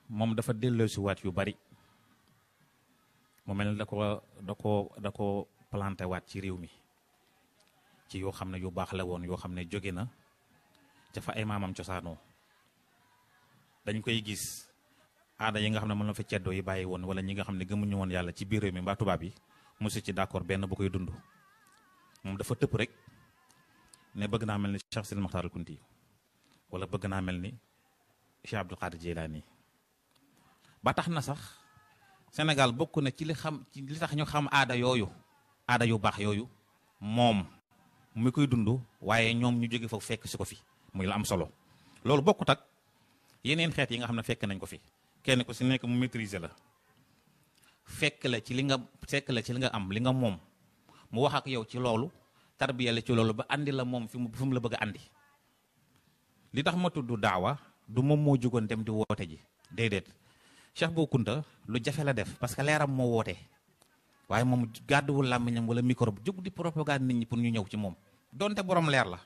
moom dafa delloosiwaat yu bari mu mel ne da ko planté waat ci réew mi ci yoo xam ne yu baax la woon yoo xam ne jóge na ca fa ay maamam cosaanoo dañ koy gis aada yi nga xam ne mën na fa ceddoo yi bàyyi woon wala ñi nga xam ne gëmuñu woon yàlla ci biir réew mi mbaa tubaab yi mosu ci d'accord benn bu koy dund moom dafa tëpp rek ne bëgg naa mel ni Cheikh Sidi Mokhtar al Kunti wala bëgg naa mel ni Cheikh Abdul Qadir Jilani ba tax na sax Sénégal bokk na ci li tax ñu xam aada yooyu aada yu baax yooyu moom mu koy dund waaye ñoom ñu jóge fa fekk si ko fi muy la am solo loolu bokkut ak yeneen xeet yi nga xam ne fekk nañ ko fi kenn ku si nekk mu maîtriser la fekk la ci li nga am li nga moom mu wax ak yow ci loolu tarbiya la ci loolu ba andi la moom fi mu la bëgg a andi li tax ma tudd daawa du moom moo jógoon dem di woote ji déedéet Cheikh Bou Kounta lu jafe la def parce que leeram moo woote waaye moom gàdduwul làmmiñam wala micro bu jóg di propagande nit ñi pour ñu ñëw ci moom donte borom leer la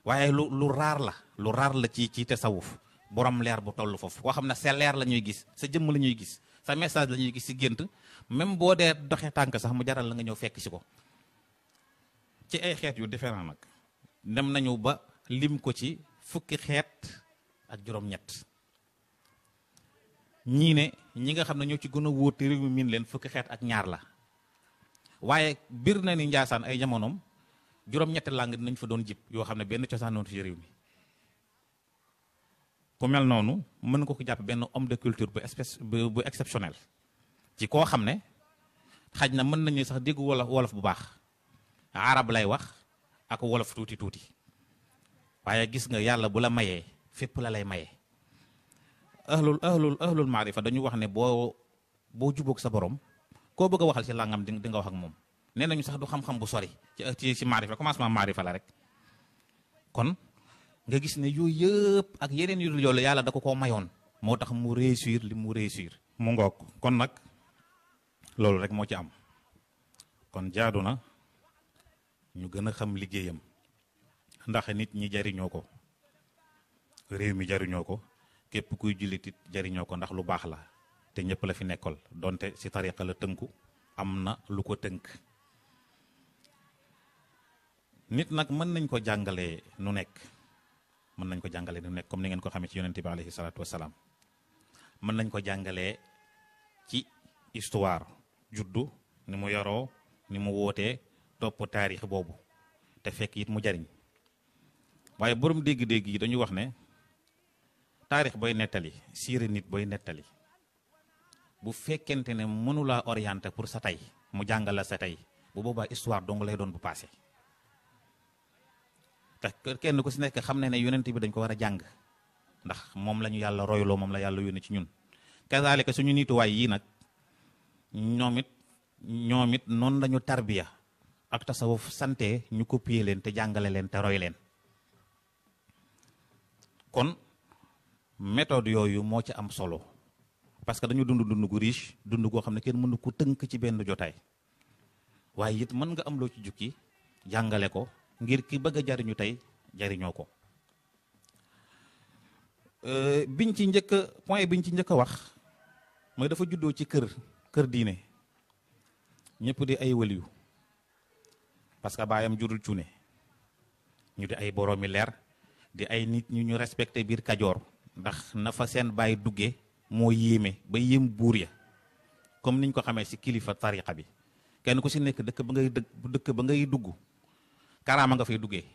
waaye lu raar la ci tasawuf borom leer bu toll foofu koo xam ne sa leer la ñuy gis sa jëmm la ñuy gis sa message la ñuy gis si gént même boo dee doxee tànk sax mu jaral la nga ñëw fekk si ko ci ay xeet yu différent nag dem nañu ba lim ko ci fukki xeet ak juróom-ñett ñii ne ñi nga xam ne ñoo ci gën a wóote réew mi miin leen fukki xeet ak ñaar la waaye bir na ni Njaasaan ay jamonoom juróom-ñetti langue dinañ fa doon jib yoo xam ne benn cosaan noonu ci réew mi ku mel noonu mën nga ko jàpp benn homme de culture bu exceptionnel ci koo xam ne xaj na mën nañu sax dégg wolof bu baax arab lay wax ak wolof tuuti waaye gis nga yàlla bu la mayee fépp la lay mayee ahlul maarifa dañu wax ne boo jubóog sa borom koo bëgg a waxal ci làngam di nga wax ak moom nee nañu sax du xam-xam bu sori ci maarifa commencement maarifa la rek kon nga gis ne yooyu yëpp ak yeneen yu dul yoolu yàlla da ko mayoon moo tax mu réussir li mu réussir mu ngoog kon nag loolu rek moo ci am kon jaadu na ñu gën a xam liggéeyam ndax nit ñi jariñoo ko réew mi jariñoo ko képp kuy jullit it jariñoo ko ndax lu baax la te ñëpp la fi nekkal donte ci tariqa la tënku am na lu ko tënk nit nag mën nañ ko jàngalee nu nekk comme ni ngeen ko xamee ci yonent bi alayhi salaatu wasalaam mën nañ ko jàngalee ci histoire juddu ni mu yaroo ni mu wootee topp taarix boobu te fekk it mu jariñ waaye borom dégg-dégg yi dañu wax ne taarix booy nettali siire nit booy nettali bu fekkente ne mënulaa orienté pour sa tey mu jàngal la sa tey bu boobaa histoire dong lay doon bu passé te kenn ku si nekk xam ne yonent bi dañ ko war a jàng ndax moom la ñu yàlla royloo moom la yàlla yónni ci ñun kazaalika suñu niituwaay yii nag ñoom it noonu lañu tarbiya ak tasawuf sante ñu copier leen te jàngale leen te roy leen kon méthode yooyu moo ci am solo parce que dañu dund gu riche dund goo xam ne kenn mënu ko tënk ci benn jotaay waaye it mën nga am loo ci jukki jàngale ko ngir ki bëgg a jariñu tey jariñoo ko biñ ci njëkk a wax mooy dafa juddoo ci kër diine ñëpp di ay waliyu parce que baayam jurul cuune ñu di ay boroomi leer di ay nit ñu respecté biir Kajoor ndax na fa seen baay duggee moo yéeme ba yéem buur ya comme niñ ko xamee ci kilifa tariqa bi kenn ku ci nekk dëkk ba ngay dugg karaama nga fay duggee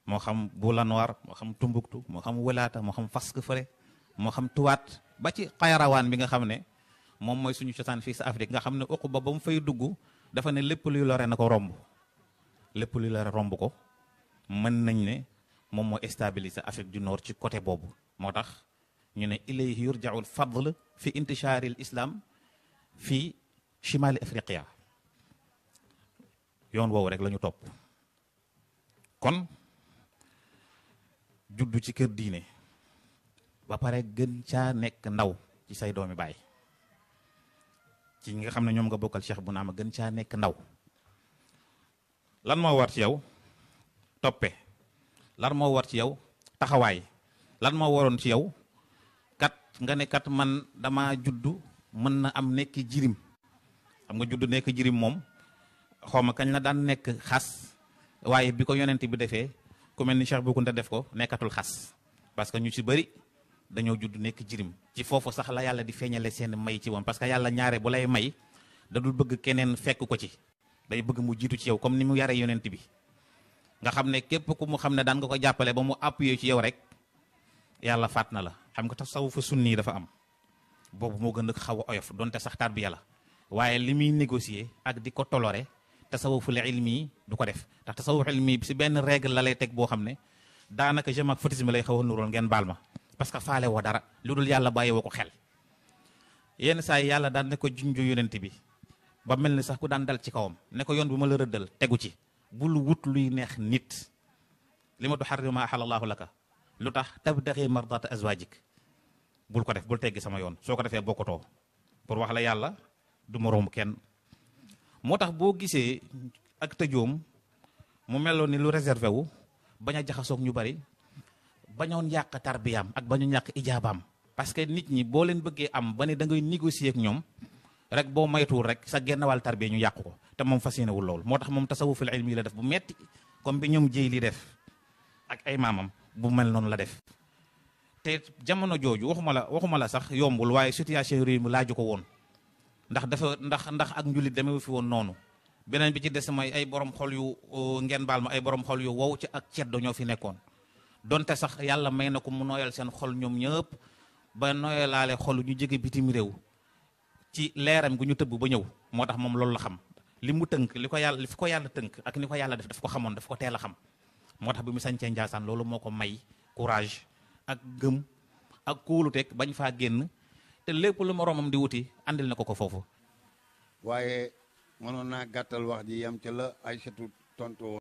moo xam Bulanwaar moo xam Tumbuktu moo xam Welaata moo xam Fask Fële moo xam Tuwaat ba ci Xayrawaan bi nga xam ne moom mooy suñu cosaan fii sa Afrique nga xam ne Uqba ba mu fay dugg dafa ne lépp luy lore na ko romb lépp luy lore romb ko mën nañ ne moom moo stabiliser Afrique du Nord ci côté boobu moo tax ñu ne ilayhi yurja'u al-fadl fi intishaari al-islam fi shimali afriqiya yoon woowu rek la ñu topp kon juddu ci kër diine ba pare gën caa nekk ndaw ci say doomi baay ci ñi nga xam ne ñoom nga bokkal Cheikh bu naama gën caa nekk ndaw lan moo war ci yow toppe lan moo war ci yow taxawaay lan moo waroon ci yow kat nga ne kat man dama juddu mën na am nekk jirim xam nga juddu nekk jirim moom xawma kañ la daan nekk xas waaye bi ko yonent bi defee ku mel ni Cheikh Bou Kounta def ko nekkatul xas parce que ñu ci bëri dañoo judd nekk jirim ci foofu sax la yàlla di feeñale seen may ci woon parce que yàlla ñaare bu lay may da dul bëgg keneen fekk ko ci day bëgg mu jiitu ci yow comme ni mu yaree yonent bi nga xam ne képp ku mu xam ne daan nga ko jàppale ba mu appuyé ci yow rek yàlla faat na la xam nga tasawufu sunni dafa am boobu moo gën a xaw a oyof donte sax tarbiya la waaye li muy négocier ak di ko toloré tasawuful ilmi du ko def ndax tasawuf ilmi si benn règle la lay teg boo xam ne daanaka jëm ak fautisme lay xaw a nuroon ngeen baal ma parce que faale woo dara lu dul yàlla bàyyi woo ko xel yenn saa yi yàlla daan ne ko junju yonent bi ba mel ni sax ku daan dal ci kawam ne ko yoon bu ma la rëddal tegu ci bul wut luy neex nit li ma tuharrimu ma ahallallahu laka lu tax tabtaxi mardata azwajik bul ko def bul teggi sama yoon soo ko defee bokkutoo pour wax la yàlla du moroom kenn moo tax boo gisee ak tëjoom mu meloon ni lu réservé wu bañ a jaxasoog ñu bari bañoon yàq tarbiyaam ak bañu ñàkk ijaabaam parce que nit ñi boo leen bëggee am ba ne da ngay négocier ak ñoom rek boo maytuwul rek sa genn wàll tarbiya ñu yàq ko te moom fas yéenewul lool moo tax moom tasawuful ilmi la def bu metti comme bi ñoom jéy li def ak ay maamam bu mel noonu la def te jamono jooju waxuma la sax yombul waaye situation réew mi laaju ko woon ndax dafa ndax ak njulit demewu fi woon noonu beneen bi ci des mooy ay borom xol yu ngeen baal ma ay borom xol yu wow ci ak ceddo ñoo fi nekkoon donte sax yàlla may na ko mu nooyal seen xol ñoom ñëpp ba nooyalaale xol ñu jóge bitim réew ci leeram gu ñu tëbb ba ñëw moo tax moom loolu la xam li mu tënk li fi ko yàlla tënk ak ni ko yàlla def daf ko xamoon daf ko teel a xam moo tax bi mu sañcee Njaasaan loolu moo ko may courage ak gëm ak kóoluteeg bañ faa génn te lépp lu moroomam di wuti andil na ko foofu. waaye mënoon naa gàttal wax ji yam ca la Aysatu tontu